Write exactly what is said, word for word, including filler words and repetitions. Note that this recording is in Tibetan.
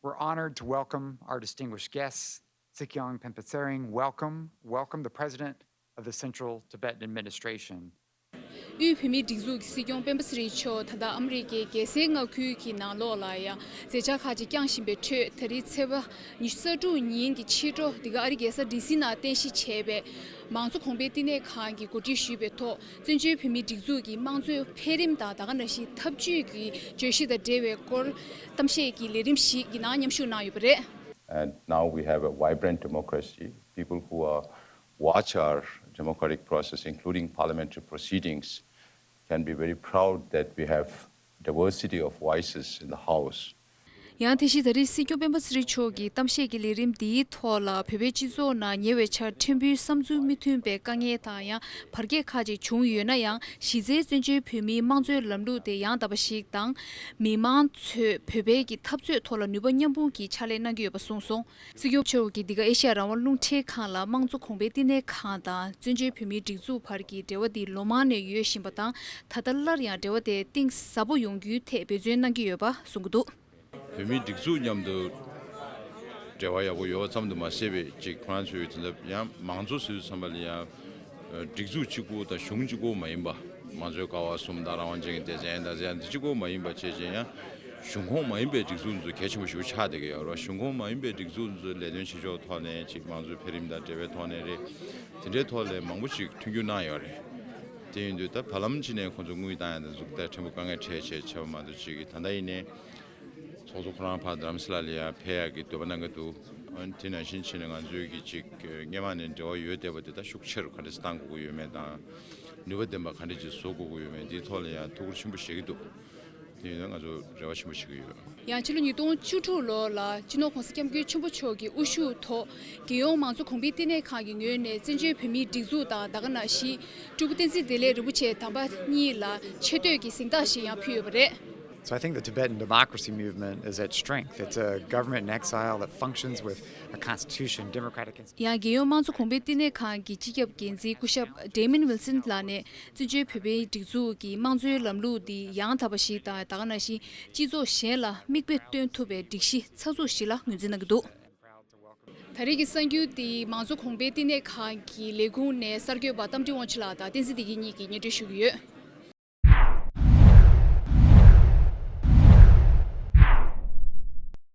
We're honored to welcome our distinguished guests, Tshikhyong Phimpa Tsering. Welcome, welcome the President of the Central Tibetan Administration. དབུས་བོད་མིའི་སྒྲིག་འཛུགས་ཀྱི་སྲིད་སྐྱོང་སྤེན་པ་ཚེ་རིང་མཆོག་ད་ལྟ་ཨ་མི་རི་ཀའི་རྒྱལ་སའི་མངའ་ཁུལ་གྱི་ནང་ལོགས་ལ་ཡང་མཛད་འཆར་ཁག་ཅིག་བསྐྱངས་བཞིན་པའི་ཁྲོད། ད་རེས་ཚེས་པ་ཉི་ཤུ་རྩ་དྲུག་ཉིན་གྱི་ཕྱི་དྲོ་འདི་ག་ཨ་རིའི་རྒྱལ་ས་ཌི་སི་ནང་རྟེན་གཞི་བྱས་པའི་མང་གཙོ་གོང་འཕེལ་བསྟི་གནས་ཁང་གིས་གོ་སྒྲིག་ཞུས་པའི་ཐོག་བཙན་བྱོལ་བོད་མིའི་སྒྲིག་འཛུགས་ཀྱི་དམངས་གཙོའི་འཕེལ་རིམ་དང་ད་ག་ནང་བཞིན་འཐབ་ཇུས་ཀྱི་བརྗོད་གཞི་དང་འབྲེལ་བའི་སྐོར་གཏམ་བཤད་ཀྱི་ལས་རིམ་ཞིག་གི་ནང་མཉམ་ཞུགས་གནང་ཡོད་པ་རེད། And now we have a vibrant democracy. People who are, watch our democratic process, including parliamentary proceedings, can be very proud that we have diversity of voices in the House. ཡང་དེ་བཞིན་ད་རེས་སྲིད་སྐྱོང་སྤེན་པ་ཚེ་རིང་མཆོག་གིས་གཏམ་བཤད་ཀྱི་ལས་རིམ་འདིའི་ཐོག་ལ་བོད་པའི་སྤྱི་ཚོགས་ནང་ཉེ་བའི་ཆར་ཕྲན་བུའི་བསམ་ཚུལ་མི་མཐུན་པའི་དཀའ་ངལ་དང་ཡང་བར་བརྒལ་ཁག་ཅིག་བྱུང་ཡོད་ན་ཡང་། གཞི་རྩའི་བཙན་བྱོལ་བོད་མིའི་དམངས་གཙོའི་ལམ་ལུགས་དེ་ཡང་དག་པ་ཞིག་དང་། མི་མང་ཚོས་བོད་པའི་གི་འཐབ་རྩོད་ཐོག་ལ་ནུས་པ་མཉམ་སྤུངས་ཀྱིས་ཕྱག་ལས་གནང་གི་ཡོད་པ་གསུངས་སོང་། སྲིད་སྐྱོང་མཆོག་གིས་འདི་ག་ཨེ་ཤ་ཡ་རང་དབང་རླུང་འཕྲིན་ཁང་ལ་དམངས་གཙོ་གོང་འཕེལ་བསྟི་གནས་ཁང་དང་བཙན་བྱོལ་བོད་མིའི་སྒྲིག་འཛུགས་བར་གྱི་འབྲེལ་བ་འདི་ལོ་མང་ནས་ཡོད་བཞིན་པ་དང་། ད་ལྟ་སླར་ཡང་འབྲེལ་བ་དེ་གཏིང་ཟབ་པོ་ཡོང་རྒྱུའི་ཐད་འབད་བརྩོན་གནང་གི་ཡོད་པ་གསུང་གི་འདུག་བོད་མིའི་སྒྲིག་འཛུགས་མཉམ་དུ་འབྲེལ་བ་ཡག་པོ་ཡོད་པ་ཙམ་དུ་མ་ཟད་པའི་ཅིག་ཁོ་རང་ཚོའི་དེ་འདྲ་ཡང་མང་གཙོ་ཟེར་དུས་ཙམ་པ་ལ་ཡང་སྒྲིག་འཛུགས་གཅིག་པུ་དང་གཞུང་གཅིག་པུ་མ་ཡིན་པ། དམངས་གཙོའི་ཀ་བ་གསུམ་དང་། རང་དབང་ཅན་གྱི་སྡེ་ཚན་དང་ཟེར་ཡང་འདི་གཅིག་པུ་མ་ཡིན་པ་བྱས་བྱས་ཡང་གཞུང་ཁོངས་མ་ཡིན་པའི་སྒྲིག་འཛུགས་ཚོ་གལ་ཆེན་པོ་ཞིག་ཆགས་བསྡད་ཀྱི་ཡོད་རེད། གཞུང་ཁོངས་མ་ཡིན་པའི་སྒྲིག་འཛུགས་ཚོའི་ལས་དོན་བྱེད་ཕྱོགས་ཐོག་ནས་ཅིག་དམངས་གཙོའི་འཕེལ་རིམ་དང་འབྲེལ་བའི་ཐོག་ནས་རེད། དེ་འདྲའི་ཐོག་ལ་མང་པོ་ཞིག་མཐུན་འགྱུར་གནང་ཡོད་རེད། དེ་ཡིན་དུས་ད་བར་ལམ་ཅིག་ནས་ཁོང་ཚོ་དངུལ་བཏང་ཡ་དང་འཛུགས་ད་ཕྲན་བུ་དཀའ་ངལ་འཕྲད་བྱས་བྱས་པ་མ་གཏོགས་ཅིག་གི་ད་ལྟ་ཡིན་ནའི་ཚོགས་གཙོ་ཁོ་རང་ཕར་རྡ་རམ་ས་ལ་ལ་ཡ་ཕེབས་ཡག་གི་འདོད་པ་གནང་གི་འདུག་ཨ་ནི་དེ་ནང་བཞིན་བྱས་ནས་ང་ཚོའི་གི་ཅིག་སྔོན་མ་ནས་འབྲེལ་བ་ཡོད་བསྡད་པ་དེ་ད་ཤུགས་ཆེ་རུ་ག་འདྲས་བཏང་དགོས་ཀྱི་ཡོད་མེད་དང་། ནུས་པ་ལྡན་པ་ག་འདྲས་ཅིག་བཟོ་དགོས་ཀྱི་ཡོད་མེད་འདིའི་ཐོག་ལ་ཡང་ཐུགས་ཁུར་ཆེན་པོ་བཞེས་ཀྱི་འདུག་དེ་ཡིན་ན་ང་ཚོ་རེ་བ་ཆེན་པོ་བྱེད་ཀྱི་ཡོད། ཡང་ཕྱི་ལོ་ཉིས་སྟོང་བཅུ་དྲུག་ལོ་ལ་སྤྱི་ནོར་༸གོང་ས་༸སྐྱབས་མགོན་ཆེན་པོ་མཆོག་གི་དབུ་བཞུགས་ཐོག་རྒྱལ་ཡོངས་མང་གཙོ་གོང་འཕེལ་བསྟི་གནས་ཁང་གི་ངོས་ནས་བཙན་བྱོལ་བོད་མིའི་སྒྲིག་འཛུགས་དང་ད་ག་ནང་བཞིན་སྤྲུལ་སྐུ་བསྟན་འཛིན་བདེ་ལེགས་རིན་པོ་ཆེ་དམ་པ་གཉིས་ལ་ཆེ་བསྟོད་ཀྱི་གཟེངས་རྟགས་ཤིག་ཡང་ཕུལ་ཡོད་པ་རེད། So I think the Tibetan democracy movement is at strength. It's a government in exile that functions with a constitution, democratic institutions. ཡང་རྒྱལ་ཡོངས་དམངས་གཙོ་གོང་འཕེལ་བསྟི་གནས་ཁང་གི་སྤྱི་ཁྱབ་འགན་འཛིན་སྐུ་ཞབས་Damon Wilson ལགས་ནས་བཙན་བྱོལ་བོད་པའི་སྒྲིག་འཛུགས་ཀྱི་དམངས་གཙོའི་ལམ་ལུགས་འདི་ཡང་དག་པ་ཞིག་དང་། ད་ག་ནང་བཞིན་སྤྱི་ཚོགས་གཞན་ལ་མིག་དཔེ་སྟོན་ཐུབ་པའི་སྒྲིག་གཞི་ཚགས་ཚུད་ཞིག་ལ་ངོས་འཛིན་གནང་གི་འདུག་ད་རེས་ཀྱི་གསར་འགྱུར་འདི་མང་གཙོ་གོང་འཕེལ་བསྟི་གནས་ཁང་གི་ལས་ཁུངས་ནས་གསར་འགོད་པ་རྟ་མགྲིན་དབང་ཕྱུག་ལགས་དང་བསྟན་འཛིན་བདེ་སྐྱིད་གཉིས་ཀྱིས་སྙན་སྒྲོན་ཞུ་གི་ཡོད།